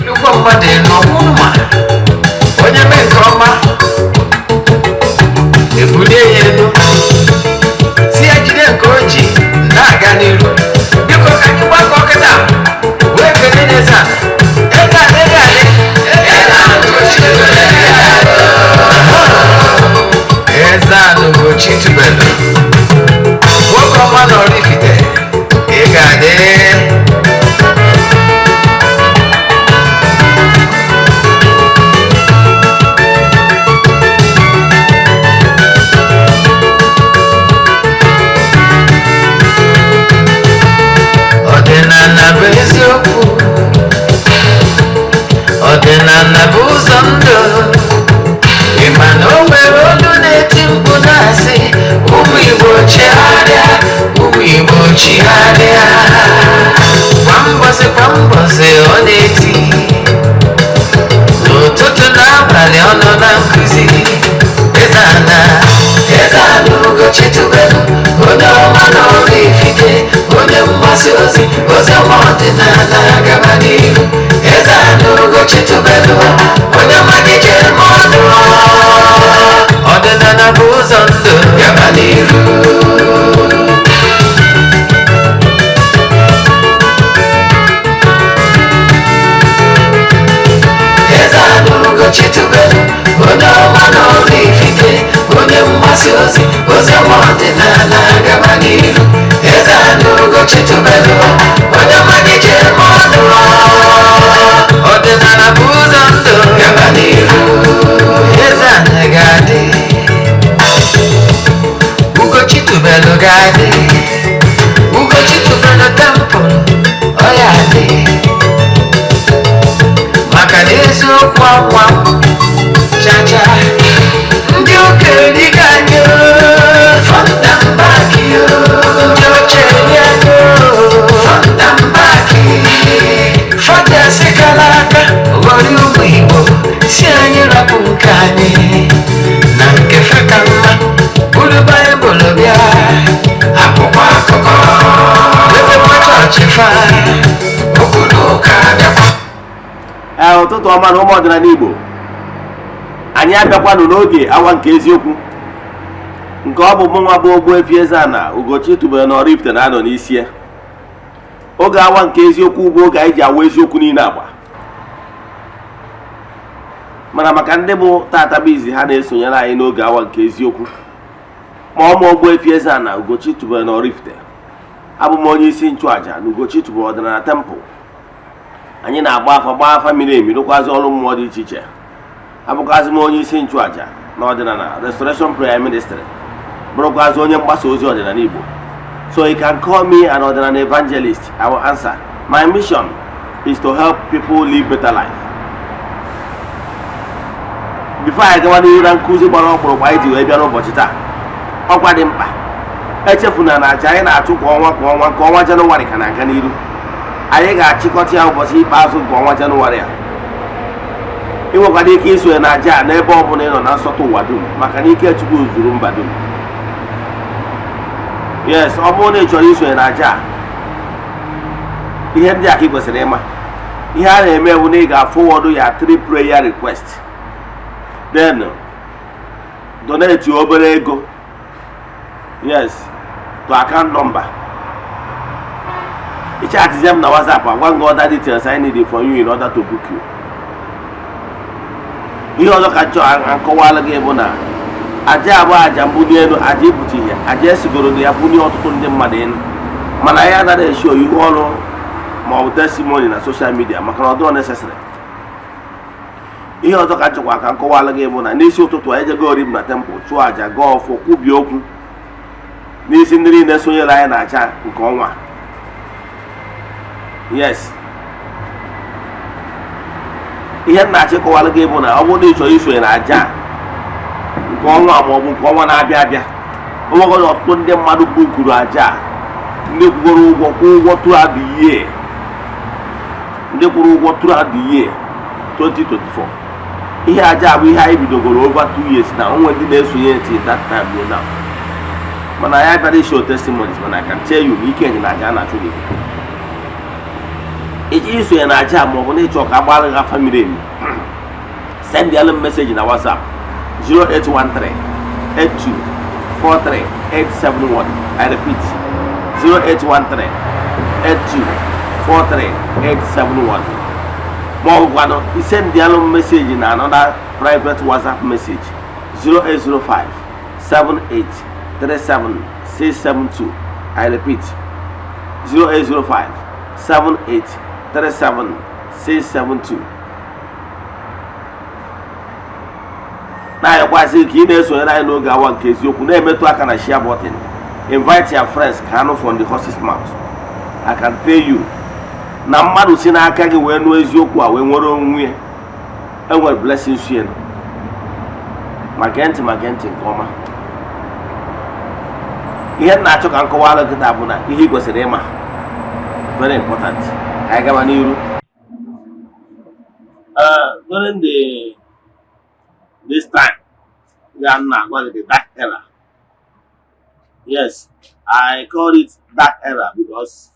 Nnukwu mmadụ n'ọkwụnụ ma onye mee nke ọma, ebulie ya elu, si ya jide nke o ji na-aga n'iru. Biko, ka anyị gbakọ kịta wee kelee n'eze ala. Eze ala, eze ala, eze ala Ugochi. Eze ala Ugochi tubelu, nwoke ọma na Oraifite, ị ga-adị. Ọdịnala bụ eziokwu, ọdịnala bụ ụzọ ndụ. Ị ma na o nwere olu na-eti mkpu na-asị, "Ụmụ Igbo, chigharịa, ụmụ Igbo, chigharịa." Kwa mbọsị kwa mbọsị ọ na-eti, n'ụtụtụ na abalị ọ nọ na nkụzi. Eze ana, eze ana Ugochi tubelu, onye ọma na Oraifite, onye mgbasa ozi ozi ọma ọdịnala, gaba n'ihu. Eze ana Ugochi tubelu, onye ọma gị jere m ọnụ. Ọdịnala bụ ụzọ ndụ, gaba n'ihu. Eze ana Ugochi tubelu, onye ọma na Oraifite, onye mgbasa ozi ozi ọma ọdịnala, gaba n'ihu. Eze ana Ugochi tubelu, onye ọma gị jere m ọnụ. Ọdịnala bụ ụzọ ndụ, gaba n'ihu. Eze ana ga-adị, Ugochi tubelu ga-adị, Ugochi tubelu temple ọ ya adị, maka na eziokwu anwa chacha. Ndị okenye dịka anyị, front and back, ndị ochie anyị, front and back, fọdụ asịkala aka ghọrọ ụmụ Igbo, si anyị rapụ nke anyị na nke fe ka mma. Buru Baịbụl bịa, akwụkwọ akụkọ debekwa chọọchị fa, okwu na ụka bịakwa. Ee, ụtụtụ ọma na ụmụ ọdịnala Igbo. Anyị abịakwanụ n'oge awa nke eziokwu, nke ọ bụ mụnwa bụ Ogbuefi Eze-Ana Ugochi tubelu na Oraifite na-anọ n'isi ya. Oge awa nke eziokwu bụ oge anyị ji awa eziokwu niile agba. Mana maka ndị bụ tata bụ izi ha na-esonyere anyị n'oge awa nke eziokwu, ma ọ ma Ogbuefi Eze-Ana Ugochi tubelu na Oraifite, abụ m onye isi nchụaja na Ugochi tubelu ọdịnala temple. Anyị na-agba afa, gbaa afa miri emi, rụkwazị ọrụ mmụọ dị iche iche. Abụkwazị m onye isi nchụaja na ọdịnala Restoration Prayer Ministry, bụrụkwazị onye mgbasa ozi ọdịnala Igbo. So you can call me an ọdịnala evangelist, I will answer. My mission is to help people live better life. Before anyị gawa n'ihu na nkụzi gbara ọkpụrụkpụ anyị ji wee bịa n'ụbọchị taa, ọkwa dị mkpa, echefuna na aja anyị na-achụ kwa ọnwa kwa ọnwa nke ọnwa Jenụwarị ka na-aga n'iru. Anyị ga-achịkọta ya ụbọchị ikpeazụ nke ọnwa Jenụwarị a. Ị nwekwara ike isonye na aja a n'ebe ọ bụla ị nọ na nsọtụ ụwa dum, maka na ike Chukwu zuru mba dum. Yes, ọ bụrụ na ị chọrọ isonye na aja a, ihe ndị a ka ị kwesịrị ịma. Ihe a na-eme bụ na ị ga-forward ya three prayer request, then donate obere ego, yes, to account number. Ị chatizie m na WhatsApp, agwa gị other details I need from you in order to book you. Ihe ọzọ ka chọọ nkọwalụ gị bụ na aja abụ aja mbuli elu, aja ibute ihe, aja esigoro na ya bulie ọtụtụ ndị mmadụ elu, mana anyị anaghị esi ihu ọrụ ma ọ bụ testimony na social media, maka na ọ dịrọ necessary. Ihe ọzọ ka nchọkwa ka nkọwalụ gị bụ na n'isi ụtụtụ anyị jego ori m na temple, chụọ aja, gaa ọfọ, kwubie okwu n'isi ndị niile sonyere anyị na aja nke ọnwa. Yes, ihe m na-achọ ịkọwalụ gị bụ na ọ bụrụ na ị chọrọ isonye na aja nke ọnwa ma ọ bụ nke ọnwa na-abịa abịa, o nwegoro ọtụtụ ndị mmadụ bukuru aja a, ndị kwụgoro ụgwọ, kwụọ ụgwọ throughout the year, ndị kwụrụ ụgwọ throughout the year 2024. Ihe aja bụ ihe anyị bidogoro over 2 years na onwe ndị na-esonye till that time ruo now. Mana anyị abịara show testimonies, mana I can tell you na ike dị na aja a na-achụ n'ikuku. Iji isonye na aja ma ọ bụ na ịchọ ka agbara gị afa miri emi, send m message na WhatsApp 0813 8243 871. I repeat, 0813 8243 871. Ma ọ bụkwanụ isendịalụ m message na another private WhatsApp message, 0805 78 37 672. I repeat, 0805 78 37 672. Na-ayọkwasị ka ị na-esonyere anyị n'oge awa nke eziokwu, na-emetụ aka na share button. Invite your friends ka ha nụ from the horse's mouth. I can tell you na mmadụ si n'aka gị wee nụ eziokwu a wee nwere onwe ya, enwere blessings ya. Ma gee ntị, ma gee ntị nke ọma. Ihe m na-achọ ka m kọwara gị taa bụ na ihe ị kwesịrị ịma, very important. Ka anyị gaba n'iru. During this time ya m na-agwa gị, the dark era, yes, I call it dark era because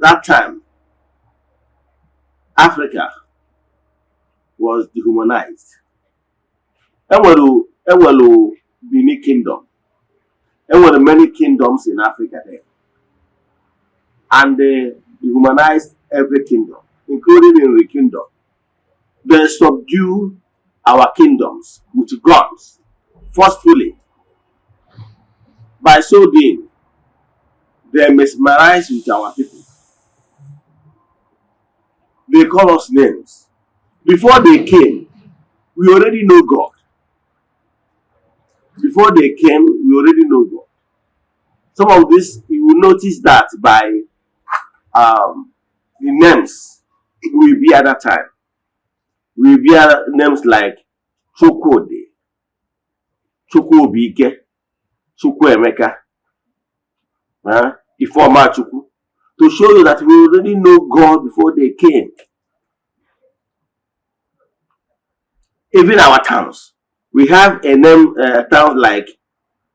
that time Africa was dehumanized. Enwere Benin Kingdom, enwere many kingdoms in Africa there, and they dehumanized every kingdom, including Nri Kingdom. They subdue our kingdoms with guns forcefully. By so doing, they mesmerize with our people. They call us names. Before they came, we already know God. Before they came, we already know God. Some of this, you will notice that by the names we bear that time. We bear names like Chukwudi, Chukwuobike, Chukwuemeka, Ifeoma Chukwu, to show you that we already know God before they came. Even our towns, we have a name, town like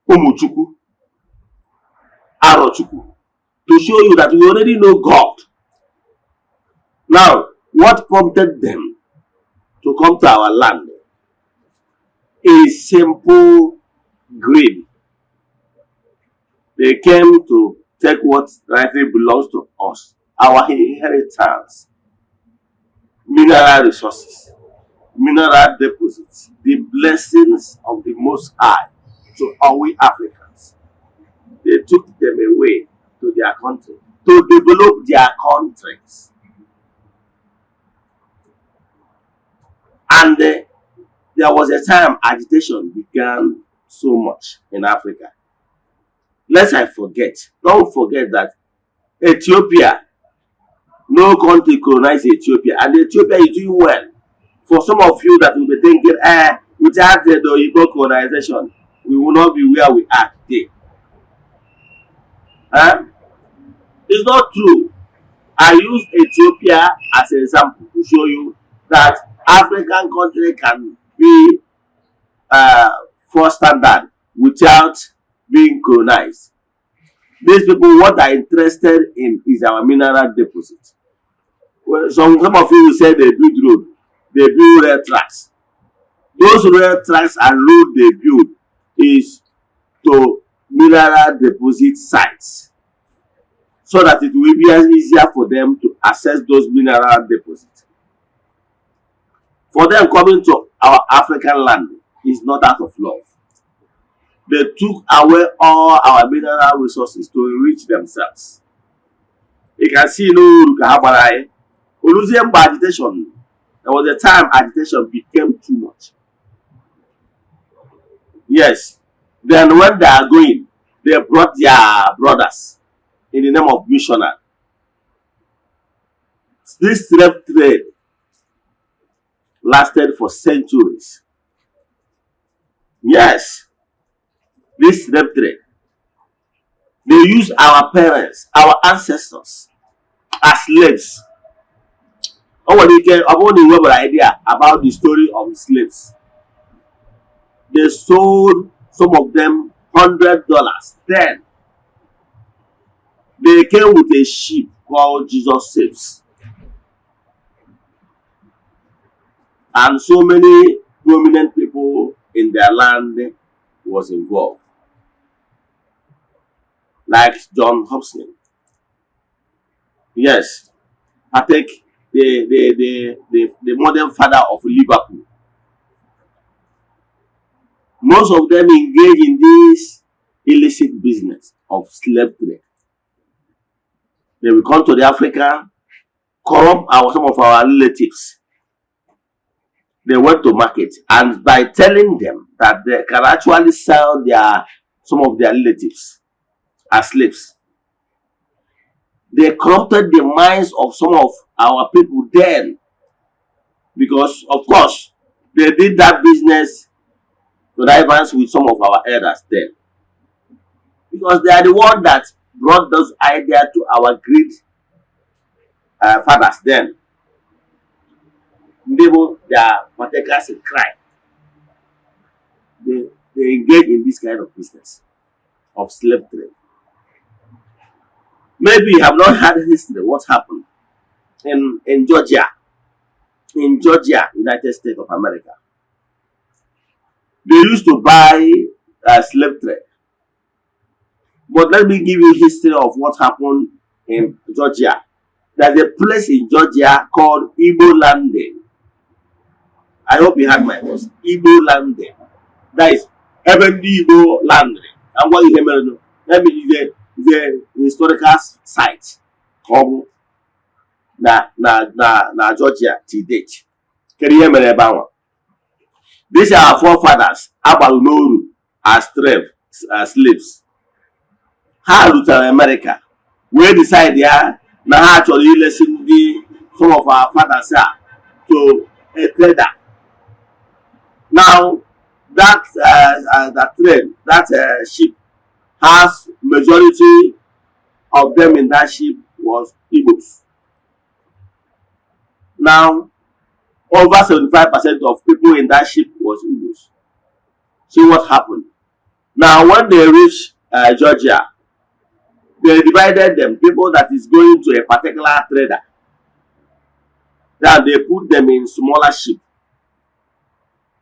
Umuchukwu, Arochukwu, to show you that we already know God. Now, what prompted them to come to our land is simple greed. They came to take what rightly belongs to us, our inheritance, mineral resources, mineral deposits, the blessings of the Most High to all we Africans. They took them away to their country to develop their countries. And there was a time agitation began so much in Africa. Lest I forget, don't forget that Ethiopia, no country colonized Ethiopia, and Ethiopia is doing well. For some of you that will be thinking, without the Oyibo colonization, we will not be where we are today. Huh? It's not true. I use Ethiopia as an example to show you that African country can be first standard without being colonized. These people, what are interested in is our mineral deposit. Well, some of you will say they build road, they build rail tracks. Those rail tracks and road they build is to mineral deposit sites so that it will be easier for them to access those mineral deposits. For them coming to our African land is not out of love. They took away all our mineral resources to enrich themselves. You can see n'uru ka ha gbara anyị. Oluzie mgbe agitation, there was a time agitation became too much. Yes. Then when they are going, they brought their brothers in the name of missionary. This slave trade lasted for centuries. Yes, this slave trade. They use our parents, our ancestors as slaves. O nwere ike ọ bụrụ na ị nwebara idea about the story of slaves. They sold some of them $100. Then they came with a ship called Jesus Saves. And so many prominent people in their land was involved, like John Hobson. Yes, partake the modern father of Liverpool. Most of them engage in this illicit business of slave trade. They will come to the Africa, corrupt our some of our relatives. They went to market and by telling them that they can actually sell their some of their relatives as slaves. They corrupted the minds of some of our people then because, of course, they did that business connivance with some of our elders then, because they are the one that brought those idea to our great fathers then. Ndị bụ their partakers in crime. They engage in this kind of business of slave trade. Maybe you have not heard history what happened in Georgia, in Georgia, United States of America. They used to buy slave trade. But let me give you history of what happened in Georgia. There's a place in Georgia called Igbo Landing. I hope you heard my voice. Igbo Landing. That is ebe ndị Igbo landing. Ka m gwa gị ihe mere nụ. Let me the historical site ka ọ bụ na Georgia till date. Kedu ihe mere ebe ahụ? These are our forefathers agbalụ n'oru as slaves. Ha rutere America wee decide ya na ha chọrọ ilesi ndị some of our fathers a to a trader. Now that train, that ship has majority of them in that ship was Igbos. Now over 75% of people in that ship was Igbos. See what happened. Now when they reach Georgia, they divided them, people that is going to a particular trader. Now they put them in smaller ship.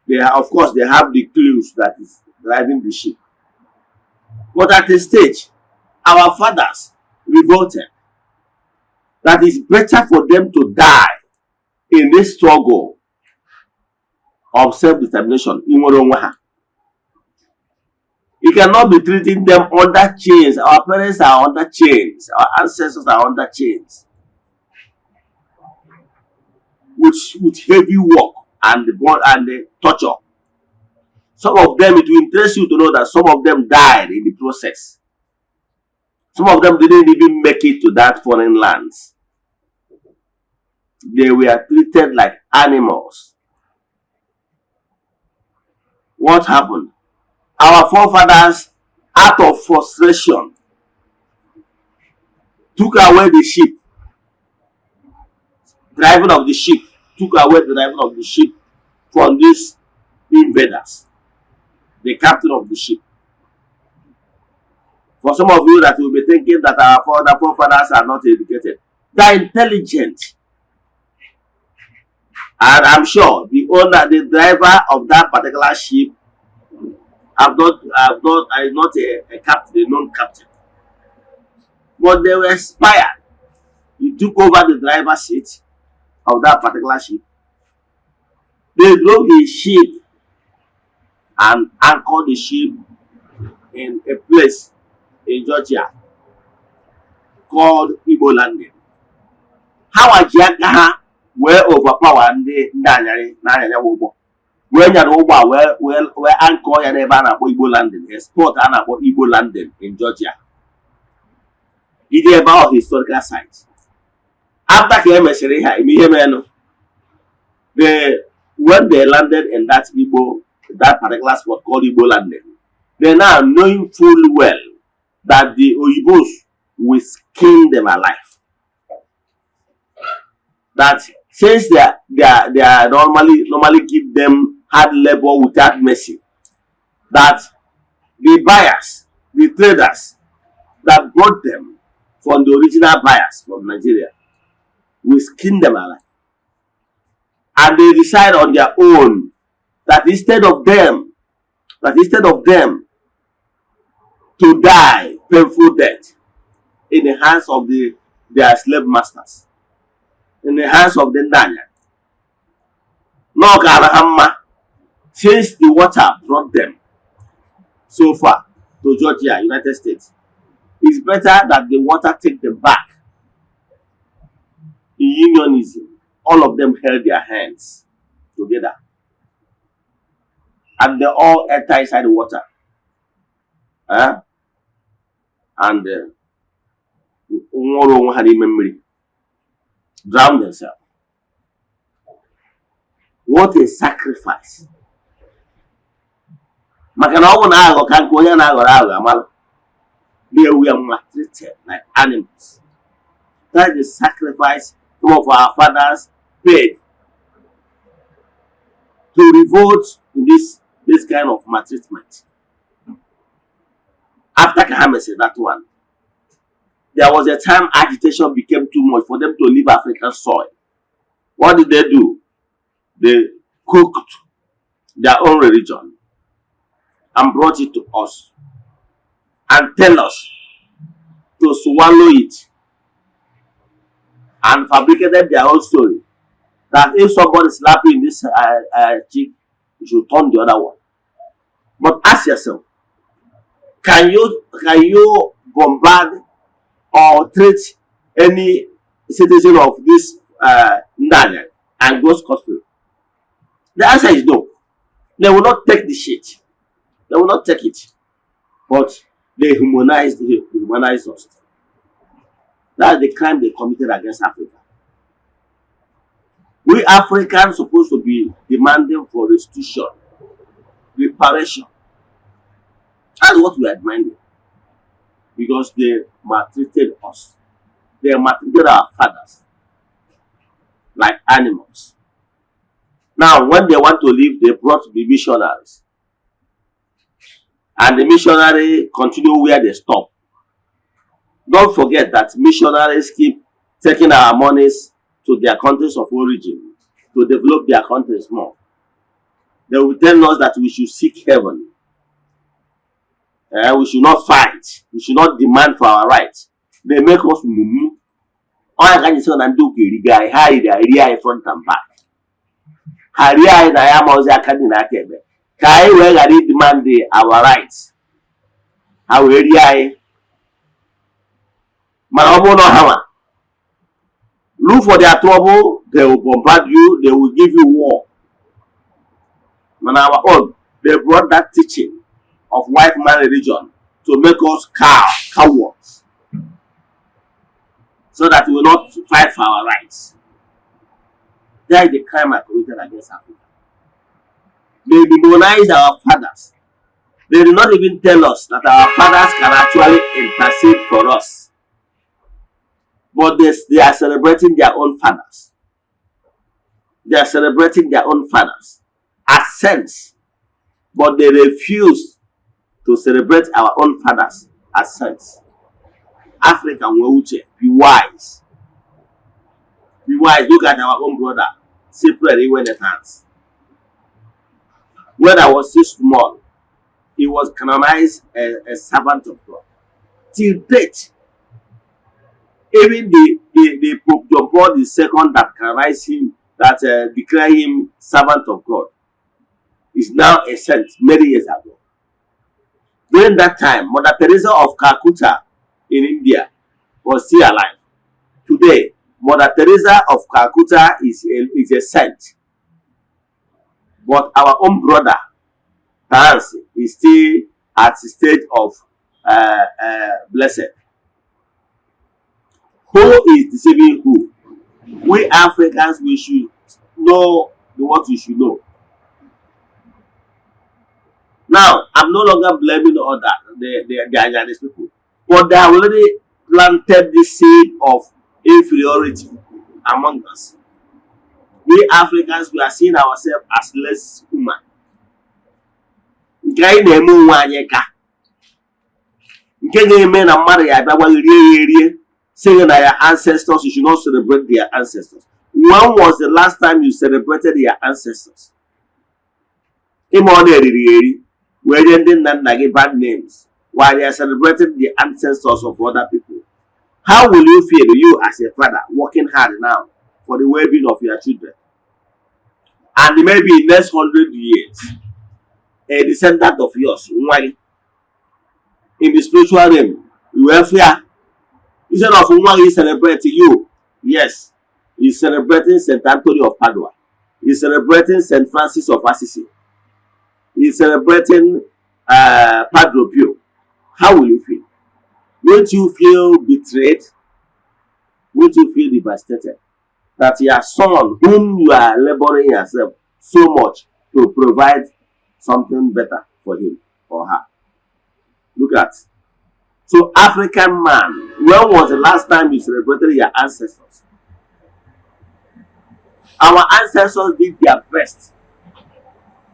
They are, of course, they have the crews that is driving the ship. But at a stage, our fathers revolted that it's better for them to die in this struggle of self-determination, inwere onwe ha. You cannot be treating them under chains. Our parents are under chains. Our ancestors are under chains. With heavy work and the and the torture. Some of them, it will interest you to know that some of them died in the process. Some of them didn't even make it to that foreign lands. They were treated like animals. What happened? Our forefathers, out of frustration, took away the ship, driving of the ship, took away the driving of the ship from these invaders, the captain of the ship. For some of you that will be thinking that our forefathers are not educated, they are intelligent. And I'm sure the owner, the driver of that particular ship have not, are not a captain, a known captain. But they were inspired. He took over the driver's seat of that particular ship. They drove the ship and anchored the ship in a place in Georgia called Igbo Landing. Ha ji aka ha wee overpower ndị anyarị na-anya ya ụgbọ wee nyara ụgbọ a wee anchor ya n'ebe a na-akpọ Igbo Landing, a spot a na-akpọ Igbo Landing in Georgia. Ije ebe ahụ, historical site. After ka e mesịrị ihe a, ime ihe merenụ, they when they landed in that Igbo, that particular spot called Igbo Landing, they now knowing full well that the Oyibos will skin them alive. That since they are normally give them hard labor without mercy, that the buyers, the traders that brought them from the original buyers from Nigeria will skin them alive. And they decide on their own that instead of them to die painful death in the hands of their slave masters, in the hands of the ndị anya, na ọ kaara ha mma, since the water brought them so far to Georgia, United States, it's better that the water take them back. In unionism, all of them held their hands together and they all enter inside the water. Eh? And nwụrụ onwe ha n'ime mmiri, drown themselves. What a sacrifice! Maka na ọ bụ na aghọ ka nke onye na-aghọrọ aghọ amalụ. They were maltreated like animals. That is the sacrifice some of our fathers paid to revolt in this kind of maltreatment. After ka ha mesịrị that one, there was a time agitation became too much for them to leave African soil. What did they do? They cooked their own religion and brought it to us and tell us to swallow it and fabricated their own story that if somebody slap you in this cheek, you should turn the other one. But ask yourself, can you bombard or treat any citizen of this Ndanya and go scot-free? The answer is no. They will not take the shit. They will not take it. But they humanized us. That's the crime they committed against Africa. We Africans supposed to be demanding for restitution, reparation. That's what we are demanding. Because they maltreated us. They maltreated our fathers like animals. Now, when they want to leave, they brought the missionaries. And the missionary continue where they stop. Don't forget that missionaries keep taking our monies to their countries of origin to develop their countries more. They will tell us that we should seek heaven. We should not fight. We should not demand for our rights. They make us mumu. Onye ka anyị sị na ndị ụka erigo anyị, ha riri eri anyị front and back. Ha rie anyị na ya amaghịzi aka dị n'aka ekpe ka anyị wee ghara demand our rights. Ha wee rie anyị. Mana ọ bụrụ na ha ma look for their trouble, they will bombard you, they will give you war. Mana our own, they brought that teaching of white man religion to make us cowards so that we will not fight for our rights. That is the crime I committed against Africa. They demonized our fathers. They did not even tell us that our fathers can actually intercede for us. But they are celebrating their own fathers. They are celebrating their own fathers as saints. But they refuse to celebrate our own fathers as saints. Africa nwee uche, be wise. Be wise. Look at our own brother, Cyprian Iwene Tansi. When I was still small, he was canonized a servant of God. Till date, even the Pope John Paul II that canonized him, that declared him servant of God, is now a saint many years ago. During that time, Mother Teresa of Calcutta in India was still alive. Today, Mother Teresa of Calcutta is a saint. But our own brother, Tansi, is still at the stage of blessed. Who is deceiving who? We Africans, we should know what we should know. Now, I'm no longer blaming the Anyanese people, but they have already planted the seed of inferiority among us. We Africans, we are seeing ourselves as less human. Nke anyị na-eme onwe anyị ka nke ga-eme na mmadụ ya abịa gwa gị rie ya erie, sị gị na ya ancestors, you should not celebrate their ancestors. When was the last time you celebrated your ancestors? Ime ọ na-eriri eri wee nye ndị nna nna gị bad names while they are celebrating the ancestors of other people. How will you feel, you as a father working hard now for the well-being of your children, and maybe in next 100 years, a descendant of yours, nwa gị in the spiritual realm, you wee fụ ya, instead of nwa gị celebrate you, yes, he's celebrating St. Anthony of Padua, he's celebrating St. Francis of Assisi, he's celebrating Padre Pio. How will you feel? Won't you feel betrayed? Won't you feel devastated that your son, whom you are laboring yourself so much to provide something better for him or her? Look at. So, African man, when was the last time you celebrated your ancestors? Our ancestors did their best.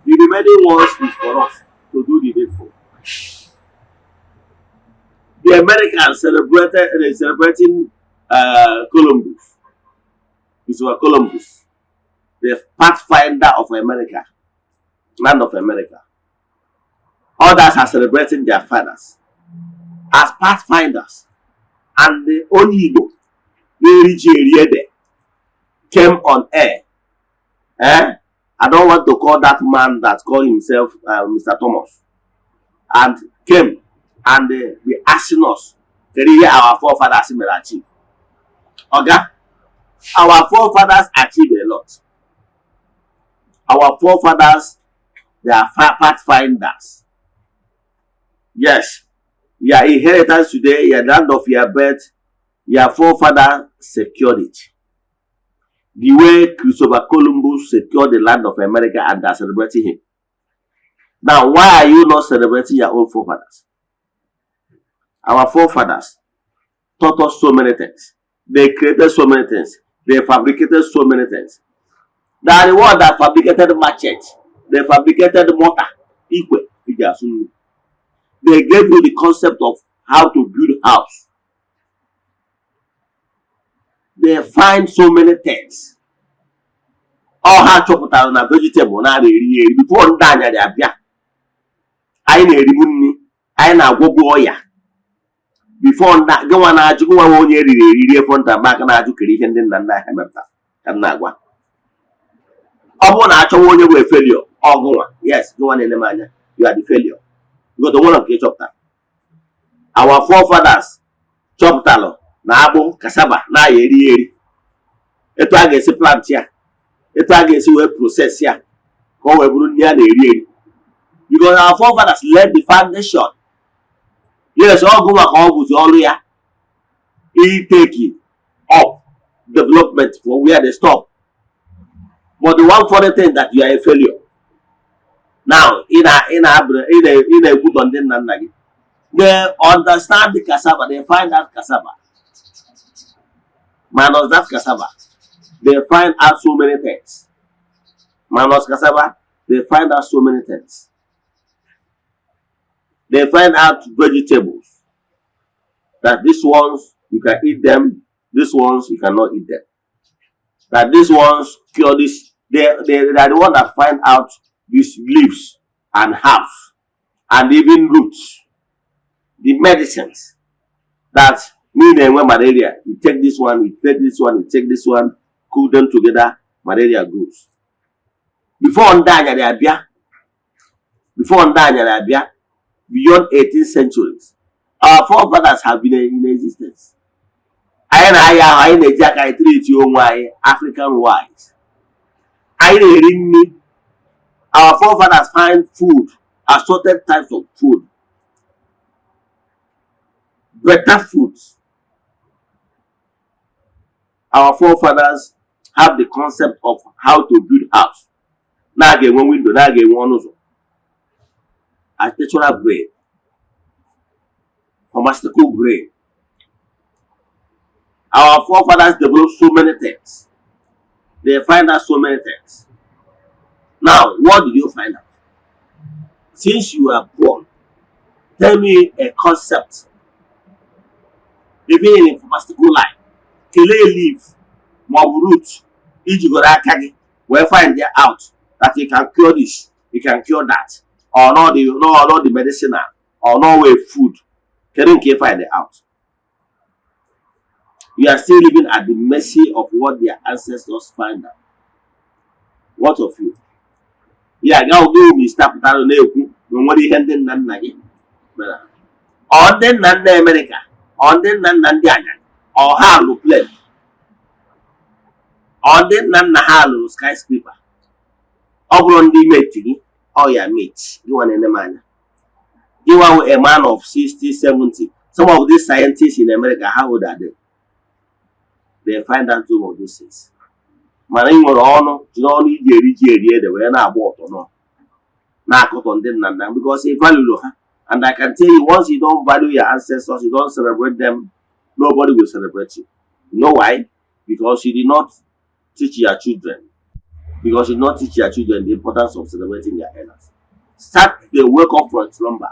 The remaining ones is for us to do the needful. The Americans celebrated, they celebrating Columbus. Christopher Columbus, the pathfinder of America, land of America. Others are celebrating their fathers as pathfinders. And the only Igbo, na-eri ji eri ede, came on air. Eh? I don't want to call that man that called himself Mr. Thomas, and came and be asking us, kedu ihe our forefathers mere achieve? Oga, our forefathers achieved a lot. Our forefathers, they are pathfinders. Yes, your inheritance today, your land of your birth, your forefather secured it. The way Christopher Columbus secured the land of America, and they are celebrating him. Now, why are you not celebrating your own forefathers? Our forefathers taught us so many things. They created so many things. They fabricated so many things. They are the one that fabricated machete. They fabricated mortar. Ikwe, eji asụ nri. They gave you the concept of how to build house. They find so many things. Ọ ha chọpụtara na vegetable na-ara eri ya eri before ndị anyarị abịa. Anyị na-eribu nri, anyị na-agwọgbu ọya. Before ndị gị nwa na-ajụ, gị nwa nwe onye eriri eri rie front and back na-ajụ kere ihe ndị nna nna ha mepụtara ka m na-agwa. Ọ bụrụ na achọwa onye bụ failure, ọ gụnwa. Yes, gị nwa na-ele m anya, you are the failure. Because o nwere nke ị chọpụtara. Our forefathers chọpụtalụ na akpụ, cassava na-aya eri ya eri. Etu a ga-esi plant ya, etu a ga-esi wee process ya ka ọ wee bụrụ nri a na-eri eri. Because our forefathers laid the foundation. Yes, ọ gụnwa ka ọ bụzi ọrụ ya i take up development from where they stop. But the one funny thing, that you are a failure. Now, ị na-ekwutọ ndị nna nna gị. They understand the cassava, they find out cassava. Minus that cassava, they find out so many things. Minus cassava, they find out so many things. They find out vegetables. That these ones, you can eat them, these ones, you cannot eat them. That these ones cure this. They are the one that find out these leaves and herbs and even roots, the medicines that me na-enwe malaria. You take this one, you take this one, you take this one, cook them together, malaria goes. Before ndị anyarị abịa, before ndị anyarị abịa, beyond 18 centuries, our forefathers have been in existence. Anyị na-aya ahụ, anyị na-eji aka anyị treat onwe anyị African wise. Anyị na-eri nri. Our forefathers find food, assorted types of food, better foods. Our forefathers have the concept of how to build house. Na a ga-enwe window, na a ga-enwe ọnụ ụzọ. Architectural brain, pharmaceutical brain. Our forefathers developed so many things. They find out so many things. Now, what did you find out? Since you were born, tell me a concept, even in pharmaceutical line, kelee leaf maọbụ root. Ijigoro aka gị wee find out that you can cure this, you can cure that, or not the, no, not the medicinal or no way food. Kedu nke ị find out? You are still living at the mercy of what their ancestors find out. What of you? Ya ga oge mista pụtara na-ekwu na o nwere ihe ndị nna nna gị mere. Ọ ndị nna nna Amerịka, ọ ndị nna nna ndị anyarị, ọ ha lụ plane, ọ ndị nna nna ha lụrụ skyscraper. Ọ bụrụ ndị mate gị, ọ ya mate gị nwa na-ene m anya, gị nwa wụ a man of 60, 70. Some of these scientists in America, how old are they? They find out some of these things. Mana ị nwere ọnụ, jiri ọnụ iji eri ji eri ede wee na-agba ọtọ nọ na-akụtọ ndị nna nna, because ị value ha. And I can tell you, once you don't value your ancestors, you don't celebrate them, nobody will celebrate you. You know why? Because you did not teach your children, because you did not teach your children the importance of celebrating their elders. Start to wake up from slumber.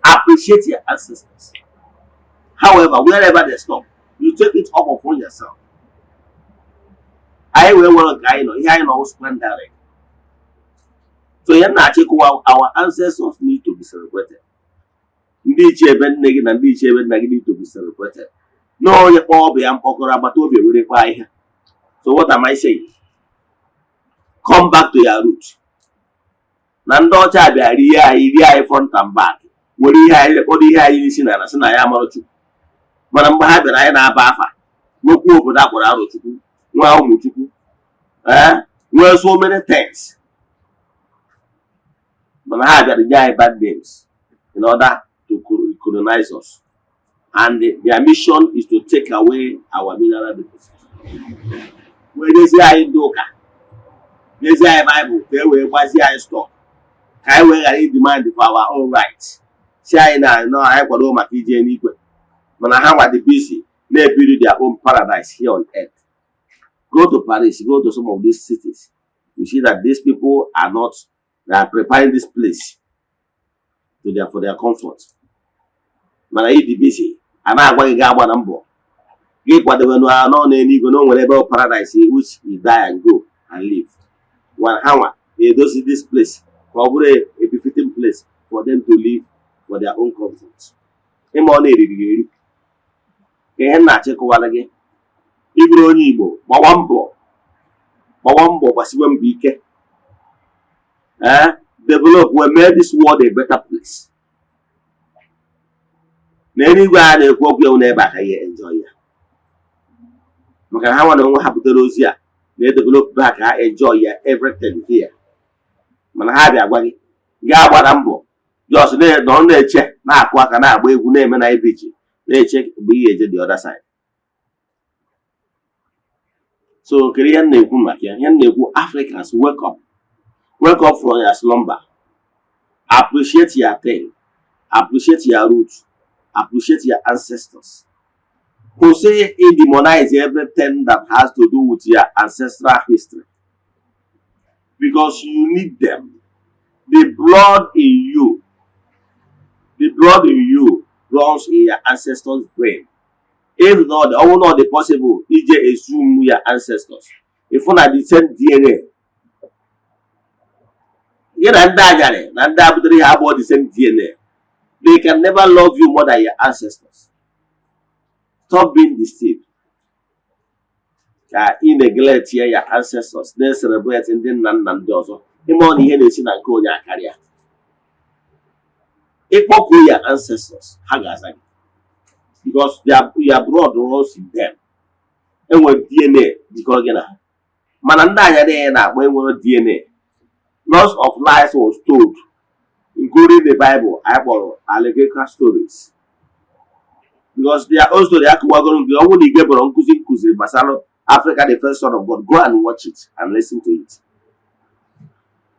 Appreciate your ancestors. However, wherever they stop, you take it up upon yourself. Anyị wee nwere nke anyị nọ, ihe anyị nọ squandering. So ihe m na-achịkwa, our ancestors need to be celebrated. Ndị ichie ebe nne gị na ndị ichie ebe nna gị need to be celebrated. Na onye kpọọ ọbụ ya mkpọkọrọ, agbata obi ewerekwa ahịhịa. So what am I saying? Come back to your root. Na ndị ọcha bịara rie anyị, rie anyị front and back, were ihe anyị kpọrọ ihe anyị n'isi n'ala, sị na ya amara Chukwu. Mana mgbe ha bịara, anyị na-aba afa, nwekwa obodo akpọrọ Arọchukwu, nwee ụmụ Chukwu, ee, nwee so many things. Mana ha bịara nye anyị bad names in order to colonize us, and their mission is to take away our mineral deposit, wee nyezie anyị ndị ụka, nyezie anyị Baịbụl, ka e wee gbazie anyị stock, ka anyị wee ghara demand for our own right. Si anyị na anyị kwado maka ije n'igwe, mana ha nwa dị busy na-ebiri their own paradise here on earth. Go to Paris, go to some of these cities, you see that these people are not, they are preparing this place to their for their comfort. Mana ị dị busy a na-agwa gị gaa gbara mbọ gị kwadobe nọ n'eluigwe, na o nwere ebe bụ paradise which you die and go and live. Nwa ha nwa na-edozi this place ka ọ bụrụ a befitting place for them to live for their own comfort. Ịma ọ na-eriri gị eri ka ihe m na-achịkọwara gị. Ịbụrụ onye Igbo, gbawa mbọ, gbawa mbọ, gbasiwe mbọ ike, ee, develop, we make this world a better place. Na eluigwe a na-ekwu okwu ya n'ebe a ka ihe enjoy ya, maka na ha nwa na onwe ha butere ozi a na-edevelop ha ka ha enjoy ya everything here. Mana ha bịa gwa gị gaa gbara mbọ, just nọrọ na-eche, na-akụ aka, na-agba egwu, na-eme na vigil, na-eche mgbe ị ga-eje the other side. So kedu ihe m na-ekwu maka ya? Ihe m na-ekwu, Africans, wake up, wake up from your slumber. Appreciate your thing, appreciate your root, appreciate your ancestors. Kwụsị demonize everything that has to do with your ancestral history, because you need them. The blood in you, the blood in you runs in your ancestors' brain. If not, ọ bụrụ na ọ dị possible ije exhume your ancestors, ịfụ na the same DNA gị na ndị anyarị na ndị abụdoro ihe abụọ, the same DNA. They can never love you more than your ancestors. Stop being deceived ka ị neglect ya your ancestors, na-celebrate ndị nna nna ndị ọzọ. Ịma ọ na ihe na-esi na nke onye akarịa. Ịkpọkuo your ancestors, ha ga-aza gị, because their blood runs in them. Enwere DNA jikọrọ gị na ha. Mana ndị anya na-akpọ enwere DNA. Lots of lies was told, including the Bible anyị kpọrọ allegorical stories, because their own story akụwagoro gị. Ọ bụrụ na ị gebọrọ nkụzi nkụziri gbasara Africa, the first son of God, go and watch it and listen to it.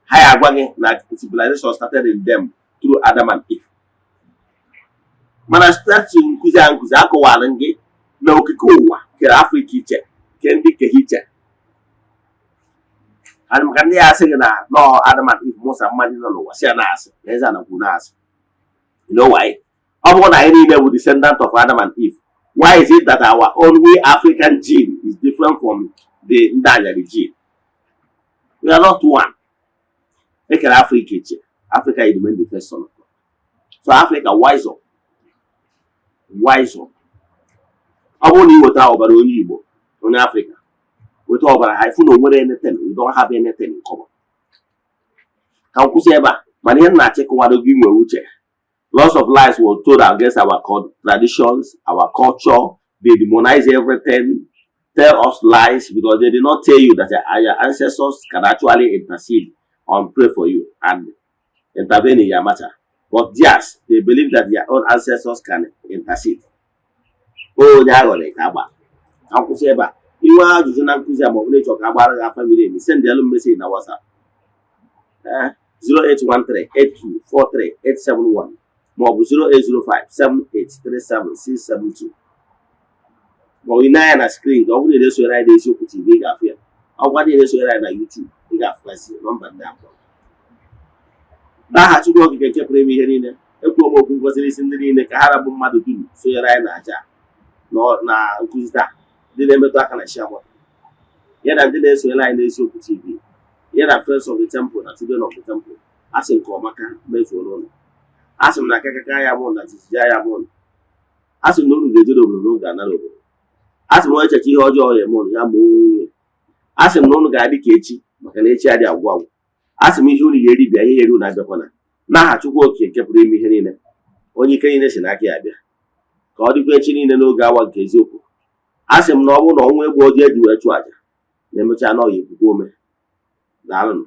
Ha ya agwa gị na civilization started in them through Adam and Eve. Mana site nkụzi a nkụzi akọwara gị na okike ụwa kere Afrịka iche, ke ndị ke ha iche. And maka ndị ya asị gị na nọọ Adam and Eve mụsa mmadụ nọ n'ụwa, si ya na-asị na eze ana kwuru na-asị. You know why? Ọ bụrụ na anyị niile bụ descendant of Adam and Eve, why is it that our own, we African gene is different from The ndị anyarị ji, we are not one. Ekere Africa iche. Africa remain the first son of God. So Africa, wise up, wise up. Ọ bụrụ na ị weta ọbara onye Igbo, onye Africa, weta ọbara ha, ifu na o nwere anything. We don't have anything in common. Ka m kwụsị ebe a, mana ihe m na-achịkọwado gị nwere uche. Lots of lies were told against our traditions, our culture. They demonize everything, tell us lies, because they did not tell you that your ancestors can actually intercede and pray for you and intervene in your matter. But yes, they believe that their own ancestors can intercede. Onye aghọrọ ka agba. Ka m kwụsị ebe a. Inwe ajụjụ na nkụzi a, ma ọ bụ na ịchọ ka a gbara gị afa miri emi, send elu message na WhatsApp, 08138243871 maọbụ 08057837672, maọbụ ị na-anya na screen. Ka ọ bụrụ na ị na-esonyere anyị n'Eziokwu TV, ị ga-afụ ya. Ọ gwa na ị na-esonyere anyị na YouTube, ị ga-afụgasị nọmba ndị akpọ. N'aha Chukwu Okike nke pụrụ ime ihe niile, ekwuo m okwu ngozi n'isi ndị niile ka ha rabụ mmadụ dum sonyere anyị na aja na nkụzi taa, ndị na-emetụ aka na share, ya na ndị na-esonyere anyị n'Eziokwu TV, ya na Friends of the Temple na Children of the Temple. Asị nke ọma ka mezuo n'ụlọ. Asị m na akakaka ya bụ na jijiji ya bụ. Asị m na unu ga-ejere obodo n'oge anara obodo. Asị m onye echecha ihe ọjọọ ya eme ụnụ ya ma onwe. Asị m na unu ga-adị ka echi, maka na echi adị agwụ agwụ. Asị m ihe unu ga-eri bịa, ihe eri unu abịakwana. N'aha Chukwu Okike nke pụrụ ime ihe niile, onye ike niile si n'aka ya bịa, ka ọ dịkwa echi niile n'oge awa nke eziokwu. Asị m na ọ bụrụ na ọnwa egbu ojii eji wee chụọ àjà na-emecha na ọ ya ekwukwa ome. Daalụnụ.